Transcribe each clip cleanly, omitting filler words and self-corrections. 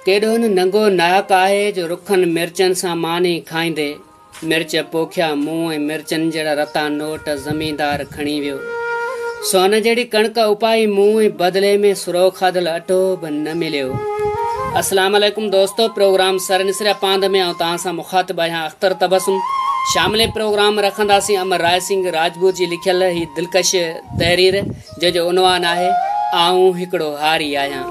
ڪيڏو نه ننگو ناحق آهي جو رکن مرچن سان ماني کائيندي مرچ پوکيا مون ۽ مرچن جهڙا رتا نوٽ زميندار کڻي ويو. سون جهڙي ڪڻڪ اپائي مون ۽ بدلي ۾ سرو کاڌل اٽو به نه مليو. اسلام عليڪم دوستو پروگرام سر نسريا پاند ۾ آئون توهان سان مخاطب آهيان اختر تبسم شامل پروگرام رکنداسين امر راء سنگهه راجپوت جي لکيل هي دلڪش تحرير جنهن جو عنوان آهي، آئون هڪڙو هاري آهيان.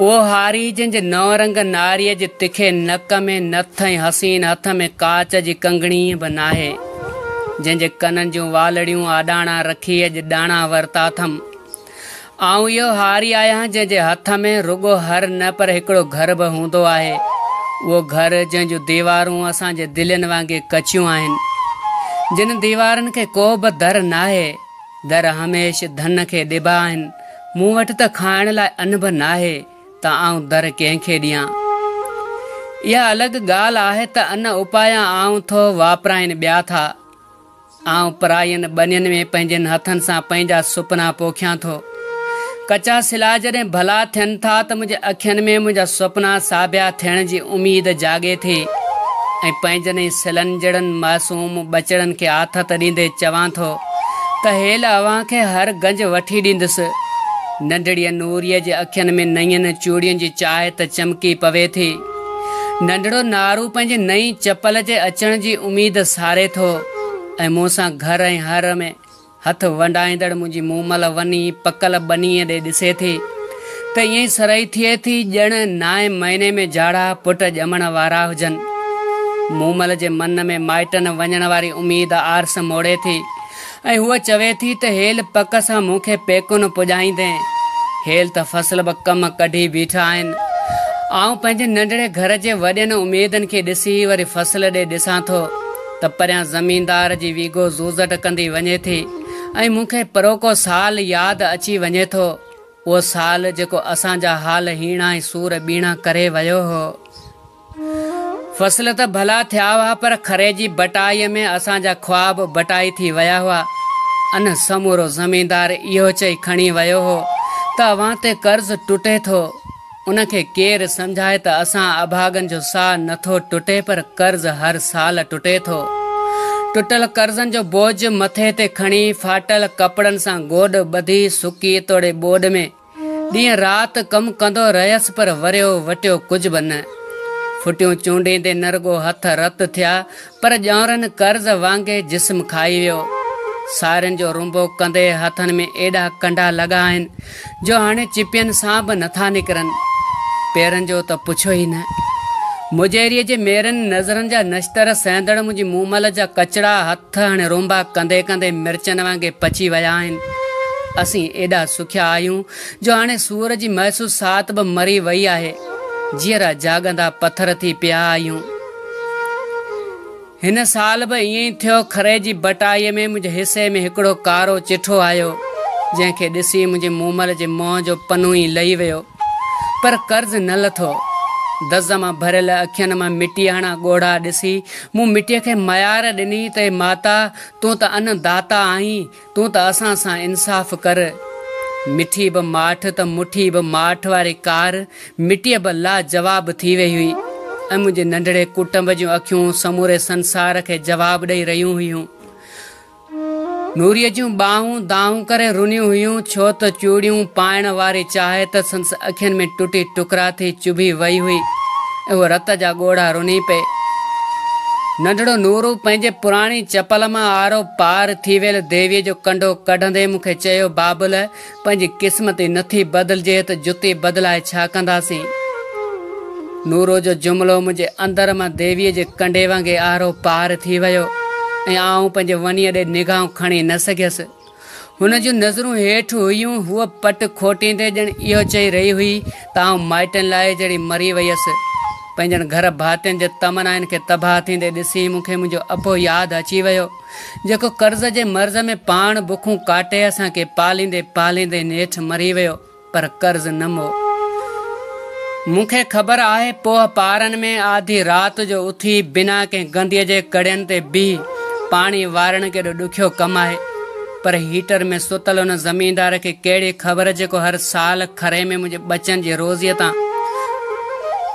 اهو هاري جنهن جي نو رنگ ناريء جي تکي نڪ ۾ نٿ ۽ حسين هٿ ۾ ڪاچ جي ڪنگڻي به ناهي، جنهن جي ڪنن جون والڙيون آڏاڻا رکي اڄ ڏاڻا ورتا اٿم. آئون اهو هاري آهيان جنهن جي هٿ ۾ رڳو هر نه پر هڪڙو گهر به هوندو آهي. اهو گهر جنهن جون ديوارون اسان جي دلين وانگي ڪچيون آهن. جن ديوارن کي ڪو به در ناهي. در هميشھ ڌن کي ڏبا آهن. مون وٽ ته کائڻ لاء ان به ناهي ته آئون در ڪنهن کي ڏيان. اها الڳ ڳالهه آهي ته ان اپايان آئون ٿو واپرائين ٻيا ٿا. آئون پراين ٻنين ۾ پنهنجن هٿن سان پنهنجا سپنا پوکيان ٿو. ڪچا سلا جڏهن ڀلا ٿين ٿا ته منهنجي اکين ۾ منهنجا سپنا ساڀيا ٿيڻ جي اميد جاڳي ٿي ۽ پنهنجن ئي سلن جهڙن معصوم ٻچڙن کي آٿت ڏيندي چوان ٿو ته هيل اوهان کي هر گنج وٺي ڏيندس. ننڍڙيء نوريء جي اکين ۾ نين چوڙين جي چاهت چمڪي پوي ٿي. ننڍڙو نارو پنهنجي نئين چپل جي اچڻ جي اميد ساري ٿو ۽ مون سان گهر ۽ هر ۾ هٿ ونڊائيندڙ منهنجي مومل وني پڪل ٻنيء ڏي ڏسي ٿي ته ائين سرهي ٿئي ٿي ڄڻ نائين مهيني ۾ جاڙا پٽ ڄمڻ وارا هجن. مومل جي من ۾ مائٽن وڃڻ واري اميد آرس موڙي ٿي. ۽ هوء چوي ٿي ته هيل پڪ سان مون کي پيڪن پڄائيندين. هيل ته فصل به ڪم ڪڍي بيٺا آهن. آئون پنهنجي ننڍڙي گهر جي وڏين اميدن کي ڏسي وري فصل ڏي ڏسان ٿو ته پريان زميندار جي ويگو زوزٽ ڪندي وڃي ٿي ۽ مون کي پروڪو سال ياد اچي وڃي ٿو. اهو سال جيڪو اسان جا حال هيڻا ۽ سور ٻيڻا ڪري ويو هو. فصل ته ڀلا ٿيا هئا پر کري جي بٽائيء ۾ اسان جا خواب بٽائي ٿي ويا هئا. ان سمورو زميندار اهو چئي کڻي ويو هو ته اوهان تي قرض ٽٽي ٿو. ان کي ڪير سمجهائي ته اسان اڀاڳن جو ساهه نٿو ٽٽي پر قرض هر سال ٽٽي ٿو. ٽٽل قرضن جو بوجهه مٿي تي کڻي ڦاٽل ڪپڙن سان گوڏ ٻڌي سڪي توڙي ٻوڏ ۾ ڏينهن رات ڪم ڪندو رهيس پر وريو وٽيو ڪجهه به نه. ڦٽيون چونڊيندي نه رڳو هٿ رت ٿيا پر ڄؤرن قرض وانگي جسم کائي ويو. سارين جو رنبو ڪندي هٿن ۾ ايڏا ڪنڊا لڳا آهن جو هاڻي چپين سان به نٿا نڪرن. پيرن جو ته پڇو ئي نه. مجيريء جي ميرن نظرن جا نشتر سهندڙ منهنجي مومل جا ڪچڙا هٿ هاڻي رنبا ڪندي ڪندي مرچن وانگي پچي ويا آهن. اسين ايڏا سکيا آهيون جو هاڻي سور جي محسوسات به مري وئي آهي. جيئرا جاڳندا پٿر ٿي پيا آهيون. هن سال به ائين ئي ٿيو. کري جي بٽائيء ۾ منهنجي حصي ۾ هڪڙو ڪارو چٺو آيو، جنهن کي ڏسي منهنجي مومل جي منهن جو پنو ئي لهي ويو. پر قرض نه لٿو. دز مان ڀريل اکين مان مٽيء هاڻا ڳوڙها ڏسي مون مٽيء کي ميار ڏني ته اي ماتا! تون ته ان داتا آهين، تون ته اسان سان انصاف ڪر. مٺي به ماٺ ته مٺي به ماٺ واري ڪار مٽيء به لاجواب ٿي ويئي هئي ۽ منهنجي ننڍڙي ڪٽنب جون اکيون سموري سنسار کي جواب ڏئي رهيون هيون. نوريء جون ٻانهون دانهون ڪري رنيون هيون، ڇو ته چوڙيون پائڻ واري چاهت سندس اکين ۾ ٽٽي ٽڪرا ٿي چڀي وئي هئي ۽ هوء رت جا ڳوڙها رني پئي. ننڍڙو نورو پنهنجي پراڻي چپل مان آرو پار ٿي ويل ديويء جو ڪنڊو ڪڍندي مون کي چيو، بابل! پنهنجي قسمت ئي نٿي بدلجي ته جتي بدلائي ڇا ڪنداسين؟ نورو جو جملو منهنجي اندر مان ديويء جي ڪنڊي وانگي آرو پار ٿي ويو ۽ آئون پنهنجي ونيء ڏي نگاهون کڻي نه سگهيس. هن جون نظرون هيٺ هيون، هوء پٽ کوٽيندي ڄڻ اهو چئي رهي هئي ته آئون مائٽن لاء جڙي مري ويس. پنهنجن گهر ڀاتين جي تمنائن کي تباهه ٿيندي ڏسي مون کي منهنجو ابو ياد اچي ويو. جيڪو قرض جي مرض ۾ پاڻ بکون ڪاٽي اسان کي پاليندي پاليندي نيٺ مري ويو پر قرض نه مئو. مون کي خبر آهي پوهه پارن ۾ آڌي رات جو اٿي بنا ڪنهن گنديء جي ڪڙين تي بيهي پاڻي وارڻ ڪيڏو ڏکيو ڪم آهي. پر هيٽر ۾ ستل ان زميندار کي ڪهڙي خبر جيڪو هر سال کري ۾ منهنجي ٻچن جي روزيء تان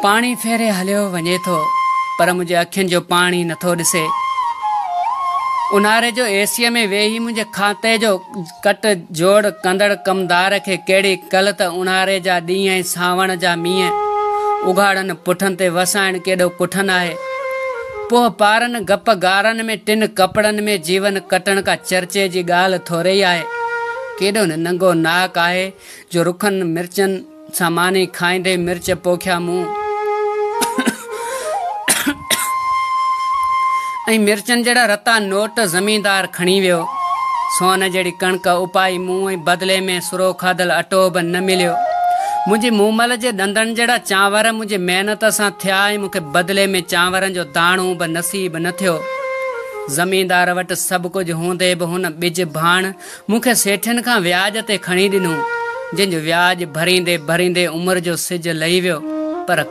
پاڻي ڦيري هليو وڃي ٿو پر منهنجي اکين جو پاڻي نٿو ڏسي. اونهاري جو اي سيء ۾ ويهي منهنجي کاتي جو ڪٽ جوڙ ڪندڙ ڪمدار کي ڪهڙي ڪل ته اونهاري جا ڏينهن ۽ سانوڻ جا مينهن اگهاڙن پٺن تي وسائڻ ڪيڏو ڪٺن آهي. پوهه پارن گپ گارن ۾ ٽن ڪپڙن ۾ جيون ڪٽڻ ڪا چرچي جي ڳالهه ٿورئي آهي. ڪيڏو نه ننگو ناڪ آهي جو رکن مرچن سان ماني کائيندي مرچ پوکيا مون ۽ مرچن جهڙا رتا نوٽ زميندار کڻي ويو. سون جهڙي ڪڻڪ اپائي مون ۽ بدلي ۾ سرو کاڌل اٽو به نه مليو. منهنجي مومل جي ڏندن جهڙا چانور منهنجي محنت سان ٿيا ۽ مون کي بدلي ۾ چانورن جو داڻو به نصيب نه ٿيو. زميندار وٽ سڀ ڪجهه هوندي به هن ٻج ڀاڻ مون کي سيٺين کان وياج تي کڻي ڏنو، جنهن جو وياج ڀريندي ڀريندي عمر جو سج لهي ويو، پر.